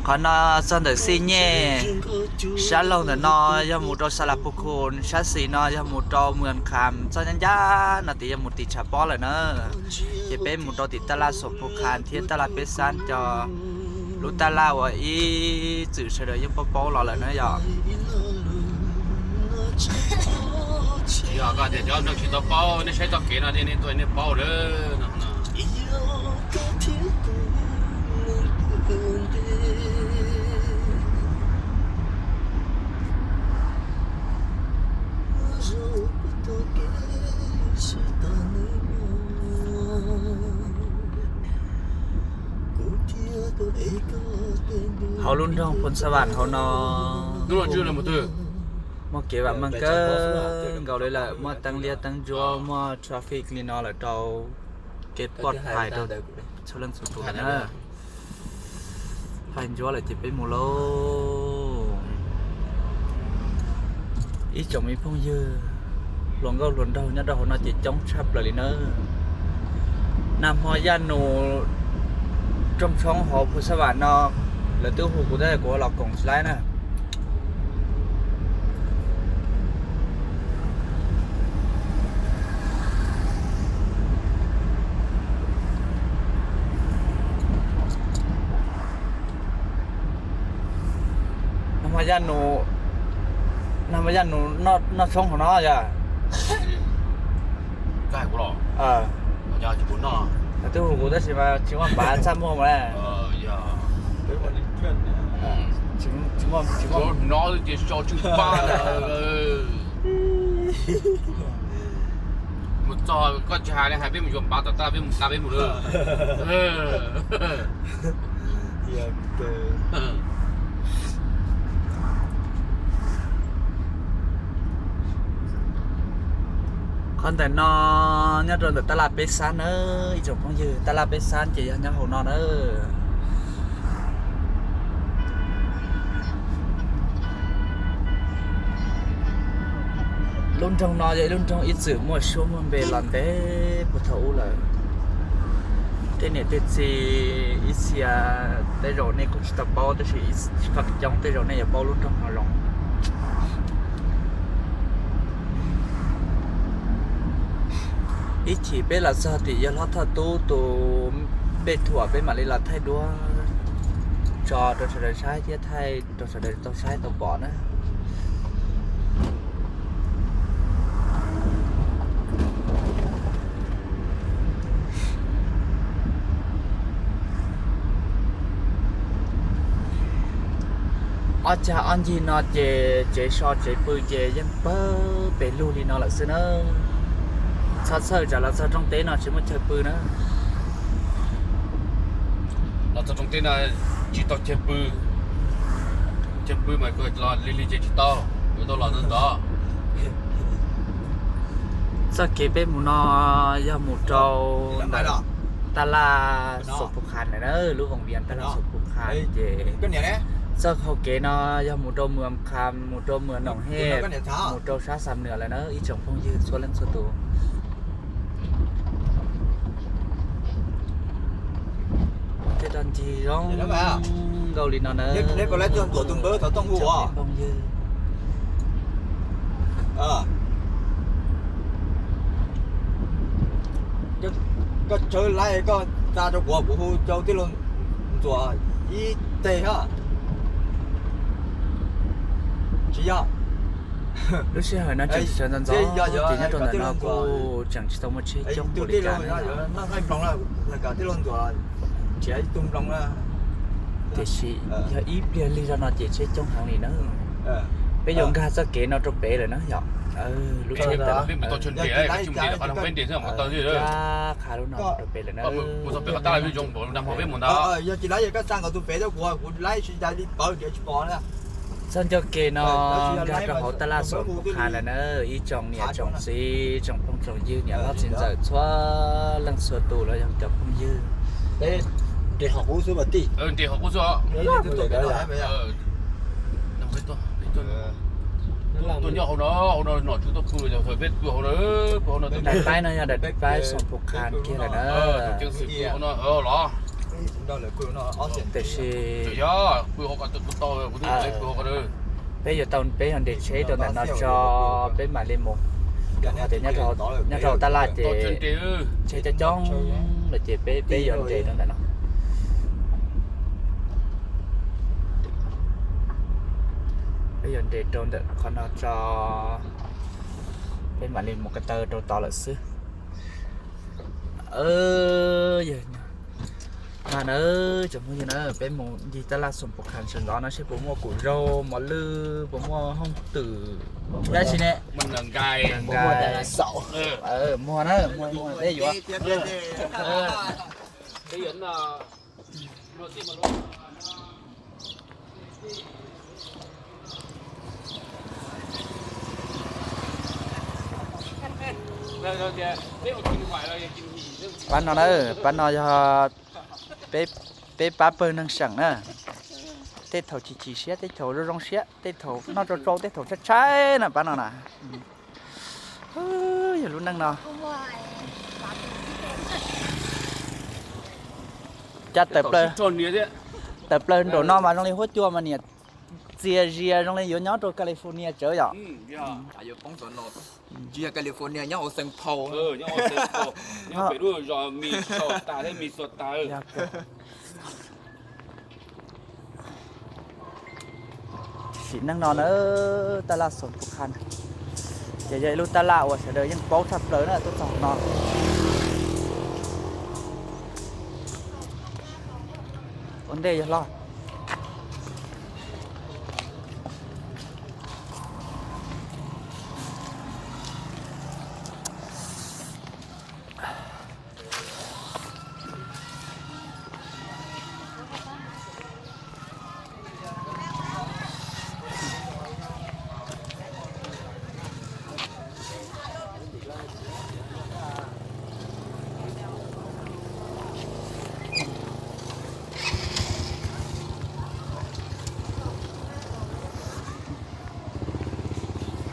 Qhov no txog ntawm Xij Nyej, sab laug ntawm no yog mus rau Xas Las Phu Khun, sab xis no yog mus rau Mws Kham, txoj ncaj ncaj no tias yog mus tim Tshav Pob lawm na. Ces peb mus rau tim Taj Laj Xos Phu Khas thiab Taj Laj Peb Xab, cov lub taj laj uas ib txwm sawv daws yeej paub paub los lawm na yom. Yog koj tias cov neeg tsis tau paub, nej saib txoj kev no nej tuaj nej paub lawm no. Hauv lub nroog Phoos Xas Vas hauv no muaj kev vam meej kawg nkaus li lawm, muaj teeb liab teeb ntsuab, muaj traffic li no lawm rau kev pov hais rau txhua leej txhua tus lawm na. Hais ntsuab lawm ces peb mus lauj. Ib tsoom me phooj ywg, hluas nkauj hluas nraug nyob rau hauv no ces coob tshaj plaws li nawb. Nag hmo Yaj Nus rooj tshoob hauv Phoos Xas Vas no, lawv twb hu kuv tab sis kuv los koom tsis laib na. Nag hmo Yaj Nus, nag hmo Yaj Nus noj tshoob hauv no yog? Twb hu kuv tab sis mas tsis muaj pav txaj muag mas. Mus txog koj tsis hais li, hais peb mus yuav pav tom taj, peb mus tas peb mus lawm. Qhov ntawm no nyob rau ntawm Taj Laj Peb Xab nawb ib tsoom phooj ywg, Taj Laj Peb Xab ces yog nyob hauv no nawb. Lub nroog no yog ib lub nroog ib txwm muaj suab muaj npe los ntev puag thaum ub lawm. Tej niam tej txiv ib txhia tej zaum nej kuj tsis tau paub tab sis ib tsoom coob tej zaum nej yuav paub lub nroog no zoo. Ib chim peb los txog tim yawg hlob Thoj Tub tus npej thuam peb mam li los thaij duab tso rau sawv daws saib thiab thaij rau sawv daws tau saib tau pom na. Ob cag ob ncig no ces tsev so tsev pw ces yeej pawg pes lug li no lawm xwb na. Txhob txhawj tsam los txog rooj teb no tsis muaj chaw pw na. Los txog rooj teb no tsis tau chaw pw, chaw pw mas los lig lig ces tsis tau, yuav tau los ntawd ntawd. Txoj kev peb mus no yog mus rau ntawm Taj Laj Xos Pus Khas ntawm na, lub voos vias Taj Laj Xos Pus Khas ces txoj hau kev no yog mus rau Mws Khas, mus rau Mws Noom Hej, mus rau sab Xam Nwm lawm na ib tsoom phooj ywg txhua leej txhua tus. Tej tag ncig zoo nkauj li no na. Phooj ywg, koj tshawb laib koj tsa rau kuv, kuv hu rau tij laug Ntxuam ib teg ha. Tsis yog. Lub sij hawm no tseem sawv ntxov ntxov ces nyob rau ntawm no kuj tseem tsis tau muaj tsheb coob npaum li cas na. Tiam sis yog ib pliag lig zog no ces tsheb coob heev li na. Peb yuav nkag txoj kev no rau pem lawm na yom. Lub tsheb ntawm qha lub no rau pem lawm na. Txoj ncauj ke no nkag rau hauv Taj Laj Xos Pus Khas lawm na ib tsoom niam tsoom txiv tsoom phooj tsoom ywg niam hlob txiv ntxawm txhua leej txhua tus los yog cov phooj ywg. Nres hauv qub xwb. Tuaj nyob hauv no, hauv no nom tswv tuaj pw, peb pw hauv no. Daim paib no yog daim paib Xos Pus Khas kiag lawm na. Los Tiam sis peb yuav tau, peb yuav nres tsheb rau ntawm no tso, peb mam li mus. Rau qhov tias nyob rau tab laj ces tsheb coob coob lawm ces peb, peb yuav nres rau ntawm no. Peb yuav nres rau ntawm qhov no tso, peb mam li mus ko taw rau tod lawm xwb. Yog no na, tsoom phooj ywg na, peb mus ncig tab laj Xoom Pus Khas sawv ntxov no seb puas muaj kuv zaug mos lwj, puas muaj hooj twm, dab tsi ne, muag na, muag muag peb yuav. Pab no na, pab no yog peb, peb pab pawg neeg seem na. Tej thaum chim chim siab, tej thaum zoo zoo siab, tej thaum noj tsau tsau, tej thaum tshaib tshaib na pab no na. Yog lub neej no. Cas tawm plaws nraum no mas zoo li huab cua mas niam txias zias zoo li yuav nyob rau California tsawv yom. Tsis yog California, nyob hauv Saint Paul. Sim neej no na, tab laj Xoom Pus Khas ces yog ib lub tab laj uas sawv daws yeej paub tshaj plaws na tuaj txog no. Ua ntej yog loj.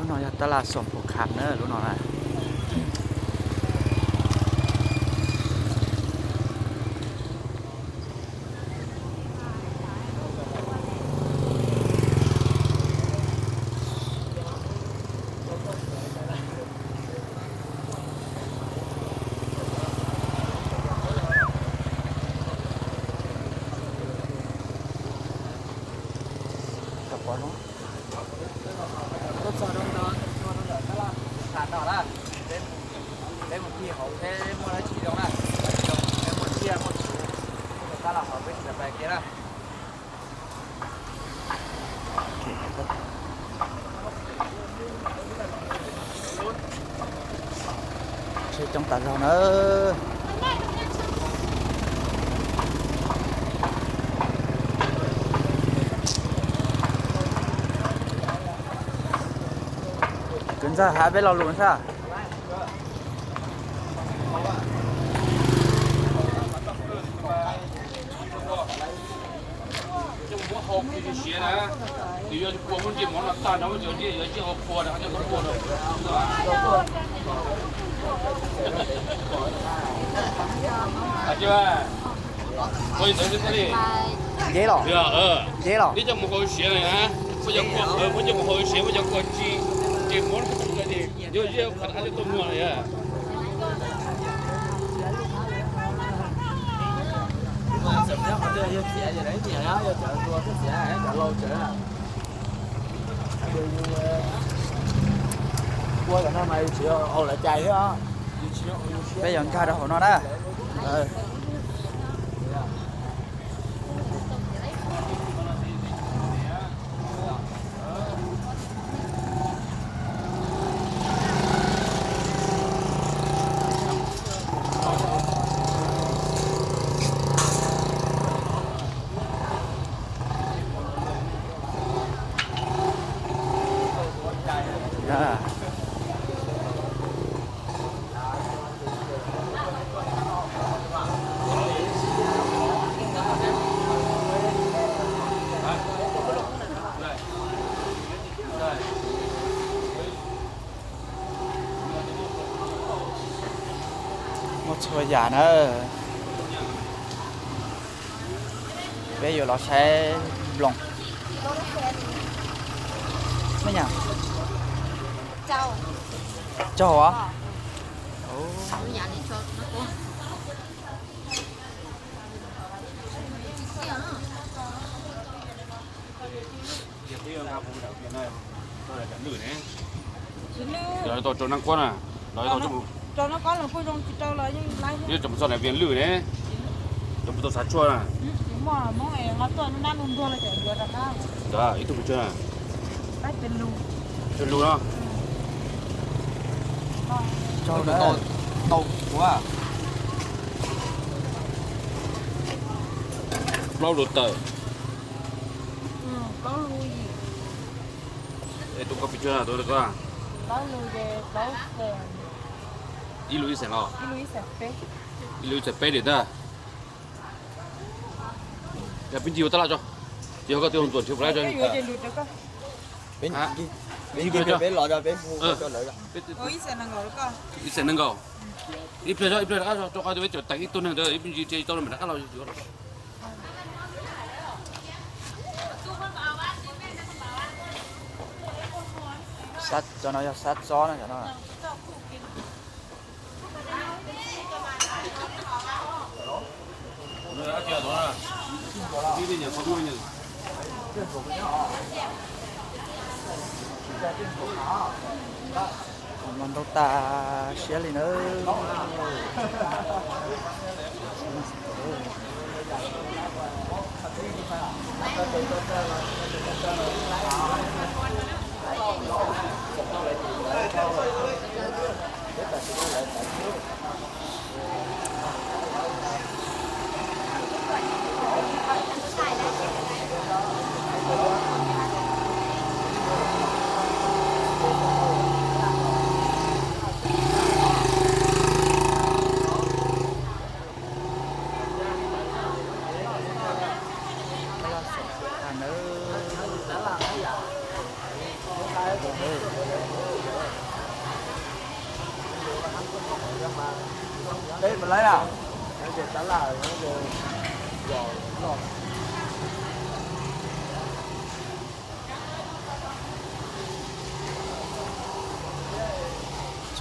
Lub no yog tab laj Xoom Pus Khas na lub no na. Tuaj txog rau ntawm tab laj Xoom Pus Khas no na, peb mus ncig hauv seb muaj dab tsi zoo na, peb muaj tsiaj muaj txhuv, tab laj hauv peb tsis tau pais kiag na. Tsheb coob tas zog na. Kwv ntxawg, hais peb lo lus saib. Nceb los, nceb los. Peb yuav nkag rau hauv no na. Muaj txhua yam na. Peb yuav los saib nploos. Me nyuam, caug os. Tau rau nab kuab na, los tau, tsis tau lawm, yeej tseem txog nram Vias Lwj ne, cov mus tau xav tshuaj na. Ib tug pes tsawg? Pes lus no. Plaub lus tawm. Tus koj pes tsawg tus koj? Ib lus ib xees los? Ib lus ib xees peb diam ntag. Yog peb ncig ua tab laj tso, yog koj twb hu ntuas nrhiav puas laib tso. Ib xees nees nkaum. Ib pliag, ib pliag rov qab rau qhov peb tseem teem ib tug neeg ntawd, ib pliag ntsis rau peb rov qab los yuav. Cov no yog sab txob na, cov no. Mas ntau tas siab li nawb.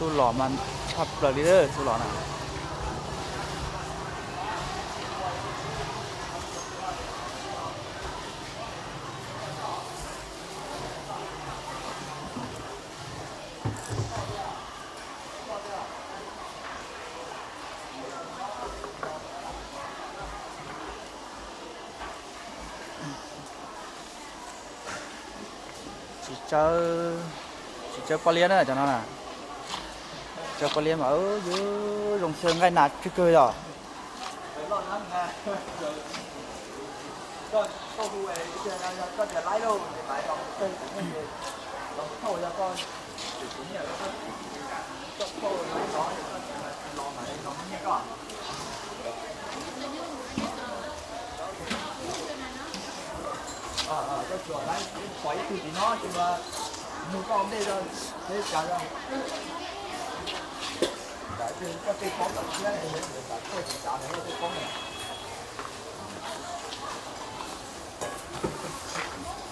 Txuj lom mas tshaj plaws li, txuj lom na. Tsis tsaw, tsis tsaw poj liab na cov no na. Tsaw poj liab mas yuav zoo xyaw nqaij nas tsw kawg yog.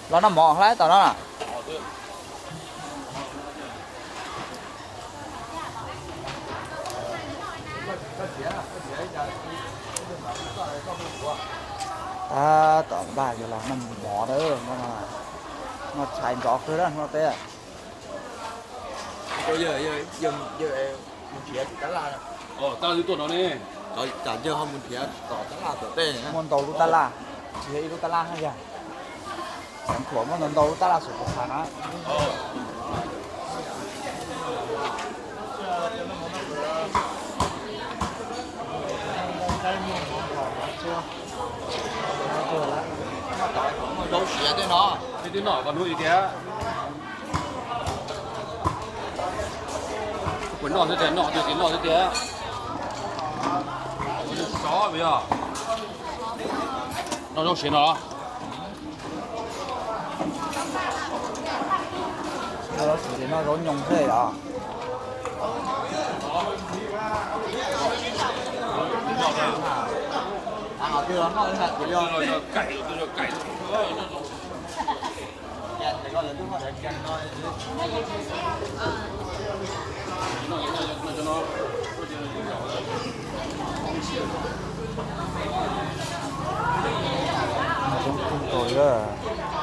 Los noj mov hlab tom no. Tab tom npaj yuav los noj mov na, noj tshais ntxov kawg na hnub no peb. Muaj ntau lub tab laj, tsis yog ib lub tab laj, xeev Khuam muaj ntau ntau lub tab laj xum kuv tham na. Zoo siav tej no, tej twb noj kom hnub ib tiag. Kuv noj xwb tiag, noj tiag tiag, noj xwb tiag. Sov yog noj zaub siav no los? Noj zaub siav ces noj zaub nyoos xwb os. Noj coob kawg nkaus li lawm.